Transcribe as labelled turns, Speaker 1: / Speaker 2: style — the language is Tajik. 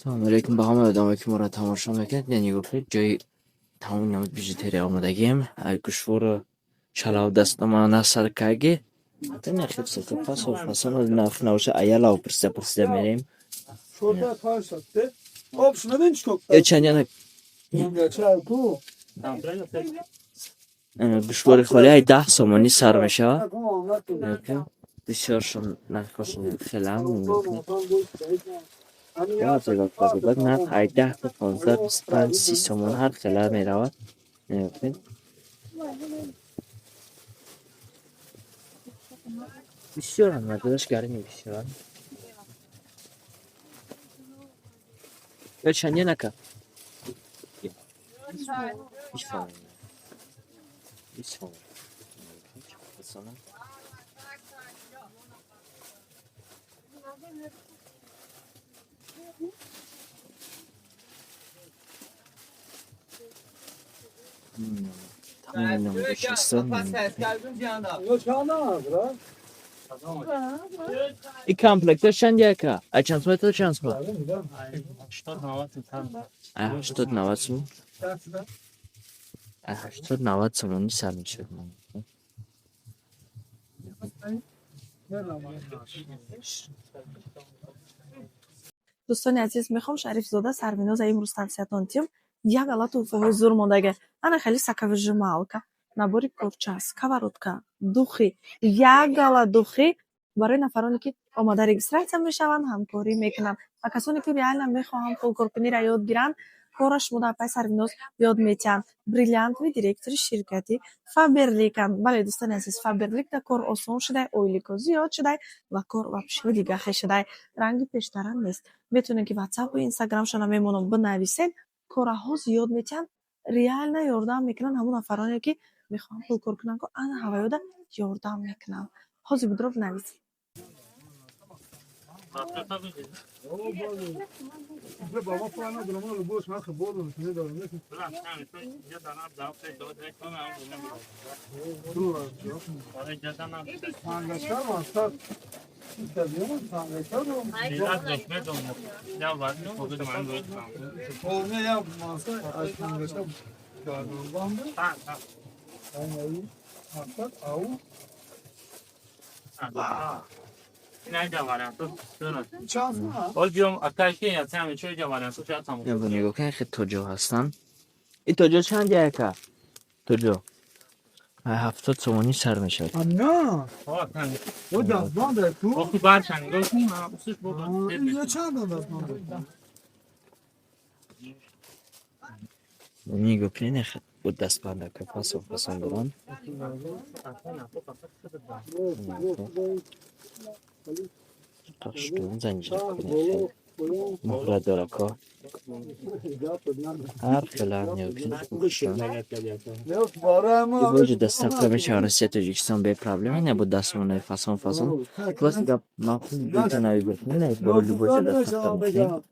Speaker 1: Салому алейкум ба ҳамаи одамое, ки моро тамошо мекунед. Нигоҳ кунед, ҷои тамоми намуд бижутерия омадагием. Ай гӯшвору чалав дастомана саркаги. Фасон нарх набоша, аялав пурсида пурсида мерем. Ё чанд яна гӯшвори холӣ ай 10 сомонӣ сар мешавад. Бисёршон нархҳошон хелам. Нарх ай 10 то 15, 25, 30 сомон ҳар хела меравад. Нигоҳ кунед. Бисёрам мардудаш гарми бисёрам. Ё чанд янака? 20 сомон. 20 сомон. Фасонам. Тамоми намудаш ҳастанд. И комплекташ чанд яка? Ай чанд сум то чанд сум? Ай 80-90 сум. Ай 80-90 сомонӣ сар мешавад.
Speaker 2: Дӯстони азиз, мехоҳам Шарифзода Сарвиноза имрӯз тавсиятон тиҳам. Як ала тӯҳфаҳои зур мондага. Ана хеле соковыжималка, набори корча, сковородка, духи, як гала духи барои нафароне, ки омода регистрация мешаванд, ҳамкорӣ мекунанд ва касоне, ки реально мехоҳанд пулкоркуниро ёд гиранд, корро шумо дар пай Сарвиноз ёд метиҳанд. Бриллиантовый директори ширкати Фаберликанд. Бале, дӯстони азиз, Фаберлик да кор осон шудай, ойлико зиёд шудай ва кор вообще дигахе шудай. Ранги пештара нест. Метавонед, ки ватсапу инстаграмшона мемонам, бинависед, корраҳо зиёд метиҳанд, реально ёрдам мекунанд ҳамон нафароне, ки мехоҳанд пулкор кунанд, ку ана ҳаваёда ёрдам мекунанд. Ҳозир будро бинавис.
Speaker 1: Нигоҳ кунед, хел тоҷо ҳастанд. Ин тоҷо чанд яка? Тоҷо. Ай 70 сомонӣ сар мешавад. Нигоҳ кунед, бо дастбандака фасон фасон доранд. Қаштун занҷир кунед. Муҳра дорако. Ҳар хела нигоҳ кунед. Боҷу доставка мешавад Россия, Тоҷикистон бе проблема, не бо дастмонаи фасон фасон. Хулоса гап, махсус дута нави гуфт. Не, бо любой доставка мекунем.